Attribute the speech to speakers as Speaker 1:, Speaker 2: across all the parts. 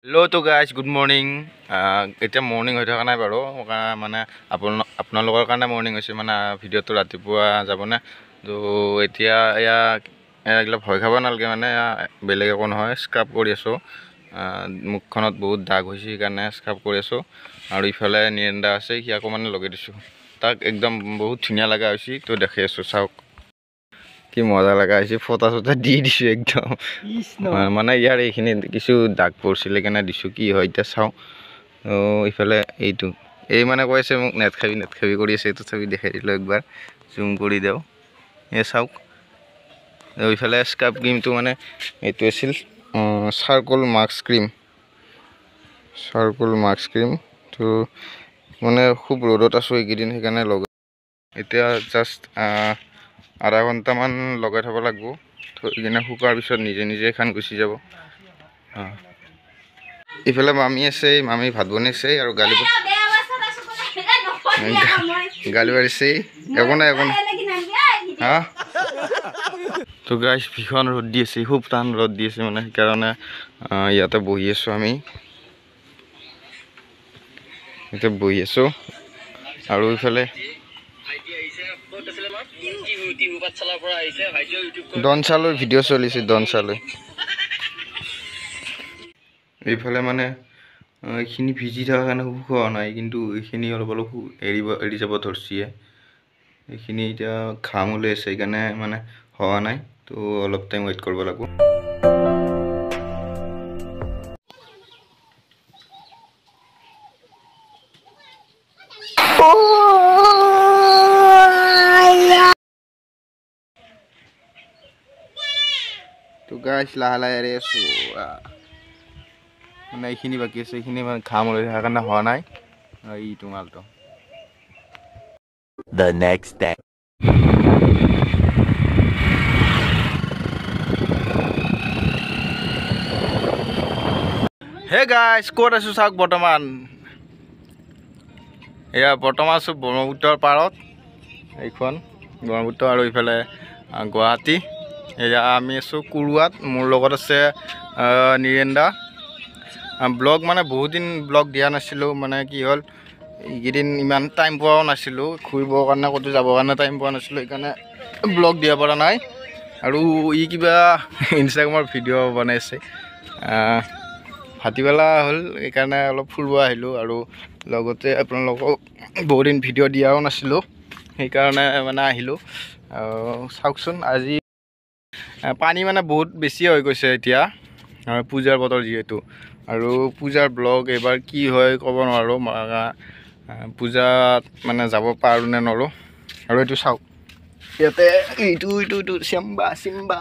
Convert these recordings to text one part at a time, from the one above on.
Speaker 1: Hello' তো guys, good morning. এতিয়া morning হৈ থকা নাই বাৰু, মানে আপোনালোকৰ কাৰণে মৰ্ণিং হৈছে, মানে ভিডিঅ'টো ৰাতিপুৱা যাবনে। তো এতিয়া এয়া এইগিলা ভয় খাব নালাগে, মানে বেলেগ একো নহয়, স্ক্ৰাব কৰি আছোঁ। মুখখনত বহুত দাগ হৈছে, সেইকাৰণে স্ক্ৰাব কৰি আছোঁ। আৰু ইফালে নিৰেন্দা আছে, সি আকৌ মানে লগাই দিছোঁ তাক, একদম বহুত ধুনীয়া লগা হৈছে। তো দেখি আছোঁ, চাওক কি মজা লগা হৈছে, ফটা চটা দি দিছোঁ একদম। মানে ইয়াৰ এইখিনি কিছু দাগ পৰিছিল, সেইকাৰণে দিছোঁ, কি হয় এতিয়া চাওঁ। ইফালে এইটো এই মানে কৈ আছে মোক নেট খাবি নেট খাবি কৰি আছে, তথাপি দেখাই দিলোঁ একবাৰ, জুম কৰি দিওঁ, এই চাওক। ইফালে স্ক্ৰাব ক্ৰীমটো মানে এইটো আছিল charcoal mask cream, charcoal mask cream. তো মানে খুব ৰ'দত আছোঁ এইকেইদিন, সেইকাৰণে লগাই এতিয়া জাষ্ট আধা ঘণ্টামান লগাই থ'ব লাগিব, থৈ কিনে শুকোৱাৰ পিছত নিজে নিজে খান গুচি যাব। ইফালে মামী আছে, মামী ভাত বনাইছে আৰু গালি গালি পাৰিছে, একো নাই একো নাই। হা তো গাইজ, ভীষণ ৰ'দ দি আছে, খুব টান ৰ'দ দি আছে, মানে সেইকাৰণে ইয়াতে বহি আছোঁ আমি, ইয়াতে বহি আছোঁ। আৰু ইফালে দনচালৈ ভিডিঅ' চলিছে, দনচালৈ। এইফালে মানে এইখিনি ভিজি থকাৰ কাৰণে শুকোৱা নাই, কিন্তু এইখিনি অলপ অলপ এৰি যাব ধৰিছে। এইখিনি এতিয়া ঘাম ওলাই আছে, সেইকাৰণে মানে হোৱা নাই, তো অলপ টাইম ৱেইট কৰিব লাগিব। তো গাইজ, লাহে লাহে এৰি আছোঁ, মানে এইখিনি বাকী আছে, এইখিনি মানে ঘাম ওলাই থকাৰ কাৰণে হোৱা নাই। এইটো মালটো।
Speaker 2: The next day.
Speaker 1: Hey guys, ক'ত আছোঁ চাওক বৰ্তমান। এয়া বৰ্তমান আছোঁ ব্ৰহ্মপুত্ৰৰ পাৰত, এইখন ব্ৰহ্মপুত্ৰ আৰু ইফালে গুৱাহাটী। এয়া আমি আছোঁ কুৰুৱাত, মোৰ লগত আছে নিৰেন্দা। ব্লগ মানে বহুত দিন ব্লগ দিয়া নাছিলোঁ, মানে কি হ'ল এইকেইদিন ইমান টাইম পোৱাও নাছিলোঁ, ঘূৰিবৰ কাৰণে ক'তো যাবৰ কাৰণে টাইম পোৱা নাছিলোঁ, সেইকাৰণে ব্লগ দিব পৰা নাই। আৰু ই কিবা ইনষ্টাগ্ৰামৰ ভিডিঅ' বনাইছে। ভাটিবেলা হ'ল, সেইকাৰণে অলপ ফুৰিব আহিলোঁ, আৰু লগতে আপোনালোকক বহুদিন ভিডিঅ' দিয়াও নাছিলোঁ, সেইকাৰণে মানে আহিলোঁ। চাওকচোন আজি পানী মানে বহুত বেছি হৈ গৈছে এতিয়া, পূজাৰ বতৰ যিহেতু। আৰু পূজাৰ ব্লগ এইবাৰ কি হয় ক'ব নোৱাৰোঁ, পূজাত মানে যাব পাৰোঁ নে নোৱাৰোঁ। আৰু এইটো চাওক ইয়াতে এইটো এইটো এইটো চিম্বা চিম্বা,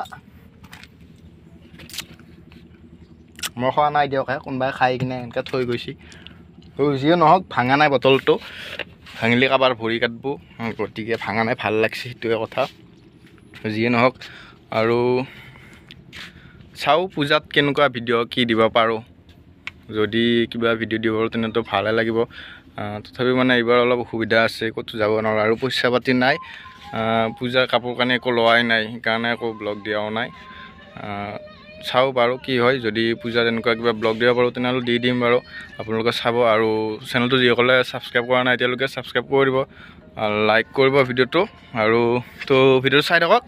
Speaker 1: মই খোৱা নাই দিয়ক, কোনোবাই খাই কিনে এনেকৈ থৈ গৈছে। তো যিয়ে নহওক, ভাঙা নাই বটলটো, ভাঙিলে কাৰোবাৰ ভৰি কাটিব, গতিকে ভাঙা নাই, ভাল লাগছে, সেইটোৱে কথা। যিয়ে নহওক, আৰু চাওঁ পূজাত কেনেকুৱা ভিডিঅ' কি দিব পাৰোঁ, যদি কিবা ভিডিঅ' দিব পাৰোঁ তেনেহ'লেতো ভালে লাগিব। তথাপিও মানে এইবাৰ অলপ অসুবিধা আছে, ক'তো যাব নোৱাৰোঁ আৰু পইচা পাতি নাই, পূজাৰ কাপোৰ কানি একো লোৱাই নাই, সেইকাৰণে একো ব্লগ দিয়াও নাই। চাওঁ বাৰু কি হয়, যদি পূজাত এনেকুৱা কিবা ব্লগ দিব পাৰোঁ তেনেহ'লে দি দিম বাৰু, আপোনালোকে চাব। আৰু চেনেলটো যিসকলে ছাবস্ক্ৰাইব কৰা নাই এতিয়ালৈকে ছাবস্ক্ৰাইব কৰি দিব, লাইক কৰিব ভিডিঅ'টো, আৰু তো ভিডিঅ'টো চাই থাকক।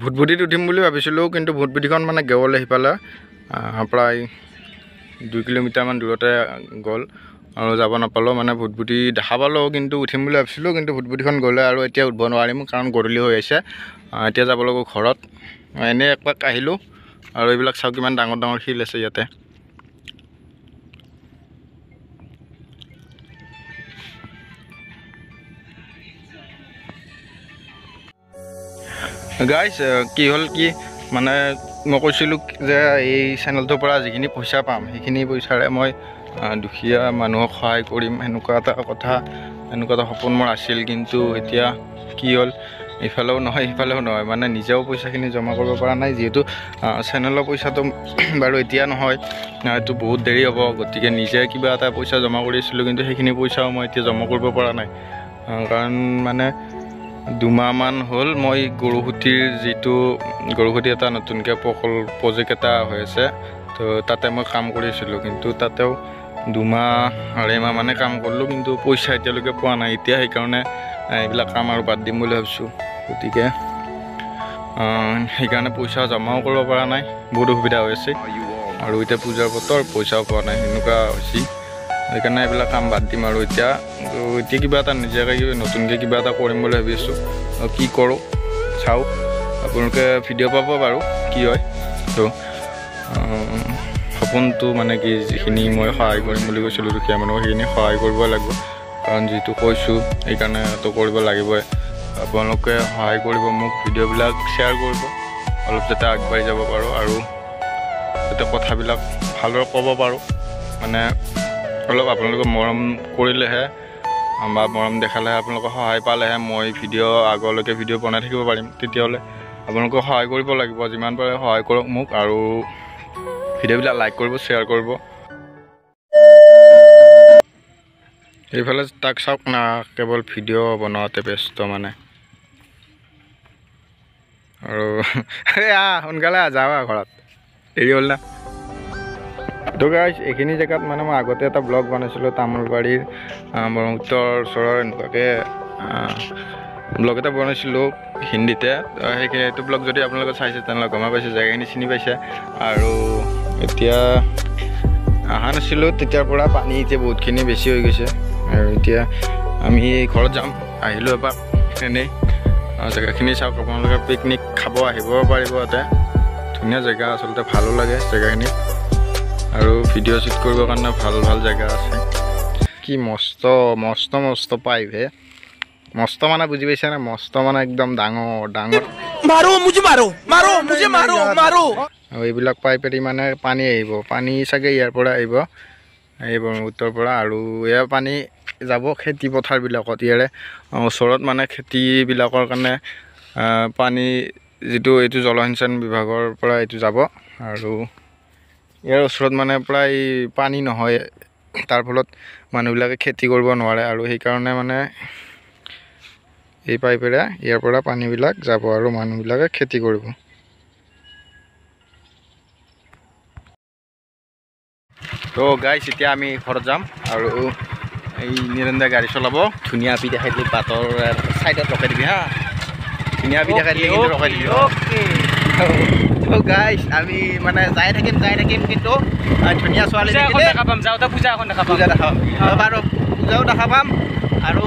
Speaker 1: ভুটভুটিত উঠিম বুলি ভাবিছিলোঁ, কিন্তু ভুটভুটিখন মানে গ'ল সিফালে প্ৰায় 2 কিলোমিটাৰমান দূৰতে গ'ল, আৰু যাব নাপালোঁ। মানে ভুটভুটি দেখা পালোঁ, কিন্তু উঠিম বুলি ভাবিছিলোঁ, কিন্তু ভুটভুটিখন গ'লে আৰু এতিয়া উঠিব নোৱাৰিম, কাৰণ গধূলি হৈ আহিছে। এতিয়া যাব লাগিব ঘৰত। এনেই একপাক আহিলোঁ। আৰু এইবিলাক চাওক কিমান ডাঙৰ ডাঙৰ শিল আছে ইয়াতে। গাইজ, কি হ'ল কি মানে মই কৈছিলোঁ যে এই চেনেলটোৰ পৰা যিখিনি পইচা পাম সেইখিনি পইচাৰে মই দুখীয়া মানুহক সহায় কৰিম, সেনেকুৱা এটা কথা, এনেকুৱা এটা সপোন মোৰ আছিল। কিন্তু এতিয়া কি হ'ল, ইফালেও নহয় সিফালেও নহয়, মানে নিজেও পইচাখিনি জমা কৰিব পৰা নাই, যিহেতু চেনেলৰ পইচাটো বাৰু এতিয়া নহয়, এইটো বহুত দেৰি হ'ব, গতিকে নিজে কিবা এটা পইচা জমা কৰিছিলোঁ, কিন্তু সেইখিনি পইচাও মই এতিয়া জমা কৰিব পৰা নাই, কাৰণ মানে দুমাহমান হ'ল মই গৰুখুঁটিৰ যিটো গৰুখুঁটি এটা নতুনকৈ প্ৰজেক্ট এটা হৈ আছে, তো তাতে মই কাম কৰিছিলোঁ। কিন্তু তাতেও দুমাহ আঢ়ৈমাহ মানে কাম কৰিলোঁ, কিন্তু পইচা এতিয়ালৈকে পোৱা নাই। এতিয়া সেইকাৰণে এইবিলাক কাম আৰু বাদ দিম বুলি ভাবিছোঁ। গতিকে সেইকাৰণে পইচা জমাও কৰিব পৰা নাই, বহুত অসুবিধা হৈ আছে। আৰু এতিয়া পূজাৰ বতৰ, পইচাও পোৱা নাই, সেনেকুৱা হৈছে। সেইকাৰণে এইবিলাক কাম বাদ দিম আৰু এতিয়া এতিয়া কিবা এটা নিজাকৈ নতুনকৈ কিবা এটা কৰিম বুলি ভাবি আছোঁ। কি কৰোঁ চাওঁ, আপোনালোকে ভিডিঅ' পাব বাৰু কি হয়। তো সপোনটো মানে কি, যিখিনি মই সহায় কৰিম বুলি কৈছিলোঁ দুখীয়া মানুহক, সেইখিনি সহায় কৰিব লাগিব। কাৰণ যিটো কৈছোঁ সেইকাৰণেতো কৰিব লাগিবই। আপোনালোকে সহায় কৰিব, মোক ভিডিঅ'বিলাক শ্বেয়াৰ কৰিব, অলপ যাতে আগবাঢ়ি যাব পাৰোঁ আৰু যাতে কথাবিলাক ভালদৰে ক'ব পাৰোঁ। মানে অলপ আপোনালোকে মৰম কৰিলেহে বা মৰম দেখালেহে, আপোনালোকে সহায় পালেহে মই ভিডিঅ' আগলৈকে ভিডিঅ' বনাই থাকিব পাৰিম। তেতিয়াহ'লে আপোনালোকে সহায় কৰিব লাগিব, যিমান পাৰে সহায় কৰক মোক। আৰু ভিডিঅ'বিলাক লাইক কৰিব, শ্বেয়াৰ কৰিব। এইফালে তাক চাওক না, কেৱল ভিডিঅ' বনোৱাতে ব্যস্ত মানে। আৰু সোনকালে যাওঁ ঘৰত, দেৰি হ'ল না। তো গাইজ, এইখিনি জেগাত মানে মই আগতে এটা ব্লগ বনাইছিলোঁ, তামোলবাৰীৰ ব্ৰহ্মপুত্ৰৰ ওচৰৰ এনেকুৱাকৈ ব্লগ এটা বনাইছিলোঁ হিন্দীতে। সেইখিনি এইটো ব্লগ যদি আপোনালোকে চাইছে তেনেহ'লে গমেই পাইছে, জেগাখিনি চিনি পাইছে। আৰু এতিয়া অহা নাছিলোঁ তেতিয়াৰ পৰা পানী এতিয়া বহুতখিনি বেছি হৈ গৈছে। আৰু এতিয়া আমি ঘৰত যাম, আহিলোঁ এপাক এনেই জেগাখিনি চাওক। আপোনালোকে পিকনিক খাব আহিব পাৰিব, ইয়াতে ধুনীয়া জেগা, আচলতে ভালো লাগে জেগাখিনি। আৰু ভিডিঅ' শ্বুট কৰিবৰ কাৰণে ভাল ভাল জেগা আছে। কি মস্ত মস্ত মস্ত পাইপ হে, মস্ত মানে বুজি পাইছে না, মস্ত মানে একদম ডাঙৰ ডাঙৰ। আৰু এইবিলাক পাইপেদি মানে পানী আহিব, পানী চাগে ইয়াৰ পৰা আহিব, এই ব্ৰহ্মপুত্ৰৰ পৰা। আৰু ইয়াৰ পানী যাব খেতি পথাৰবিলাকত, ইয়াৰে ওচৰত মানে খেতিবিলাকৰ কাৰণে পানী যিটো এইটো জলসিঞ্চন বিভাগৰ পৰা এইটো যাব। আৰু ইয়াৰ ওচৰত মানে প্ৰায় পানী নহয়, তাৰ ফলত মানুহবিলাকে খেতি কৰিব নোৱাৰে। আৰু সেইকাৰণে মানে এই পাইপেৰে ইয়াৰ পৰা পানীবিলাক যাব আৰু মানুহবিলাকে খেতি কৰিব। তো গাইজ, এতিয়া আমি ঘৰত যাম আৰু এই নিৰঞ্জন গাড়ী চলাব। ধুনীয়া আপি দেখাই দিবি, বাটৰ ছাইডত ৰখাই দিবি হা, ধুনীয়া আপি দেখাই দিবি, কিন্তু ৰখাই দিবি। তো গাইজ, আমি মানে যাই থাকিম, কিন্তু ধুনীয়া ছোৱালী
Speaker 2: দেখা পাম, যাওঁতে পূজা এখন দেখা পাম,
Speaker 1: পূজা দেখা পাম বাৰু, পূজাও দেখা পাম আৰু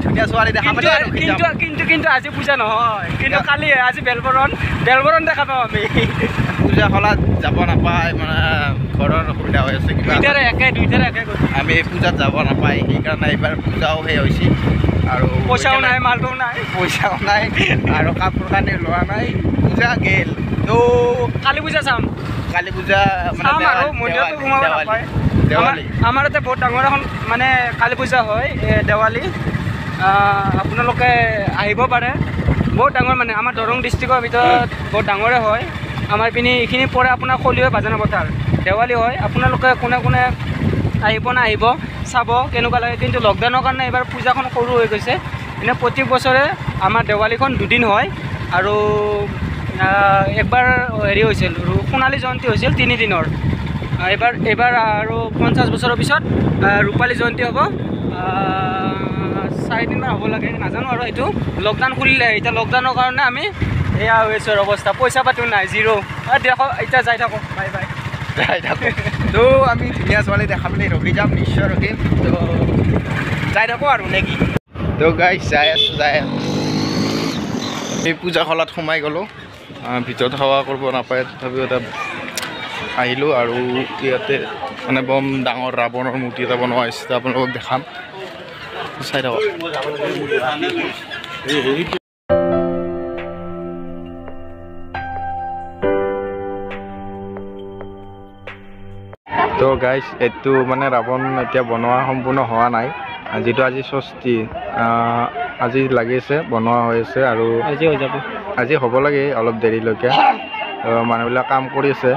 Speaker 1: ধুনীয়া ছোৱালী দেখা পাম।
Speaker 2: কিন্তু কিন্তু কিন্তু আজি পূজা নহয়, কিন্তু কালি আজি বেলবৰণ দেখা পাম আমি।
Speaker 1: পূজা খলাত যাব নাপায়, মানে ঘৰৰ অসুবিধা হৈ আছে কিবা,
Speaker 2: দুইটাৰে একে
Speaker 1: আমি পূজাত যাব নাপায়, সেইকাৰণে এইবাৰ পূজাও সেই হৈছে। আৰু
Speaker 2: পইচাও নাই, মালটোও নাই,
Speaker 1: পইচাও নাই আৰু কাপোৰ কানি লোৱা নাই, পূজা গেল। তো
Speaker 2: কালি পূজা চাম,
Speaker 1: কালি পূজা
Speaker 2: চাম আৰু মন্দিৰতো সোমাব নাপায়।
Speaker 1: দেৱালী
Speaker 2: আমাৰ ইয়াতে বহুত ডাঙৰ এখন মানে কালী পূজা হয়, দেৱালী। আপোনালোকে আহিব পাৰে, বহুত ডাঙৰ মানে আমাৰ দৰং ডিষ্ট্ৰিক্টৰ ভিতৰত বহুত ডাঙৰে হয়। আমাৰ পিনে এইখিনি পৰে আপোনাৰ খলিহৈ বাজানা পথাৰ, দেৱালী হয়। আপোনালোকে কোনে কোনে আহিব না আহিব চাব কেনেকুৱা লাগে। কিন্তু লকডাউনৰ কাৰণে এইবাৰ পূজাখন সৰু হৈ গৈছে। এনে প্ৰতি বছৰে আমাৰ দেৱালীখন দুদিন হয়। আৰু একবাৰ হেৰি হৈছিল, সোণালী জয়ন্তী হৈছিল তিনিদিনৰ। এইবাৰ আৰু 50 বছৰৰ পিছত ৰূপালী জয়ন্তী হ'ব, 4 দিনমান হ'ব লাগে, নাজানো আৰু। এইটো লকডাউন খুলিলে, এতিয়া লকডাউনৰ কাৰণে আমি এয়া হৈ আছোঁ অৱস্থা, পইচা পাতিও নাই, জিৰ'। দেখো এতিয়া যাই থাকোঁ, বাই বাই।
Speaker 1: যাই থাকোঁ। তো আমি ধুনীয়া ছোৱালী দেখা পালে ৰখি যাম, নিশ্চয় ৰখিম। তো যাই থাকোঁ আৰু নেকি। তো গাইজ, যাই আছোঁ, যাই আছোঁ। এই পূজা খলাত সোমাই গ'লোঁ, ভিতৰত সেৱা কৰিব নাপায়, তথাপিও এটা আহিলোঁ। আৰু ইয়াতে মানে বম ডাঙৰ ৰাৱণৰ মূৰ্তি এটা বনোৱা হৈছে, আপোনালোকক দেখাম, চাই থাকক। তো গাইজ, এইটো মানে ৰাৱণ এতিয়া বনোৱা সম্পূৰ্ণ হোৱা নাই, যিটো আজি ষষ্ঠী, আজি লাগি আছে, বনোৱা হৈ আছে আৰু
Speaker 2: আজি হৈ যাব,
Speaker 1: আজি হ'ব লাগে অলপ দেৰিলৈকে। মানুহবিলাক কাম কৰি আছে,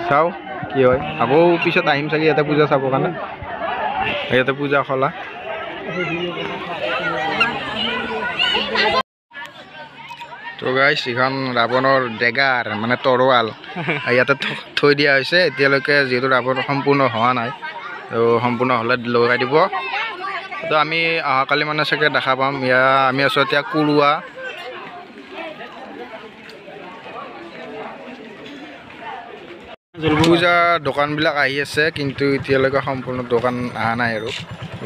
Speaker 1: চাওঁ কি হয়। আকৌ পিছত আহিম চাগে ইয়াতে পূজা চাবৰ কাৰণে। ইয়াতে পূজা খলা। তো গাইছ, এইখন ৰাৱণৰ ডেগাৰ মানে তৰোৱাল ইয়াতে থৈ দিয়া হৈছে। এতিয়ালৈকে যিহেতু ৰাৱণ সম্পূৰ্ণ হোৱা নাই, তো সম্পূৰ্ণ হ'লে লগাই দিব। তো আমি অহাকালি মানে চাগে দেখা পাম। ইয়াৰ আমি আছোঁ এতিয়া কুৰুৱা। পূজাৰ দোকানবিলাক আহি আছে, কিন্তু এতিয়ালৈকে সম্পূৰ্ণ দোকান অহা নাই আৰু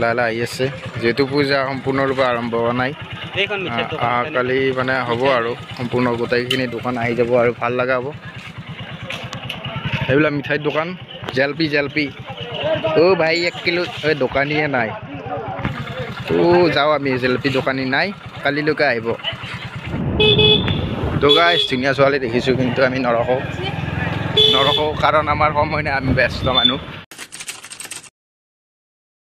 Speaker 1: লাহে লাহে আহি আছে। যিহেতু পূজা সম্পূৰ্ণৰূপে আৰম্ভ হোৱা নাই, অহাকালি মানে হ'ব আৰু সম্পূৰ্ণ গোটেইখিনি দোকান আহি যাব আৰু ভাল লগা হ'ব। এইবিলাক মিঠাইৰ দোকান, জেলপি জেলপি। অ' ভাই, 1 কিলো। এই দোকানীয়ে নাই। অ' যাওঁ আমি, জেলপি দোকানী নাই, কালিলৈকে আহিব। তো গাইছ, ধুনীয়া ছোৱালী দেখিছোঁ, কিন্তু আমি নৰখোঁ নৰখোঁ, কাৰণ আমাৰ সময় নাই, আমি ব্যস্ত মানুহ।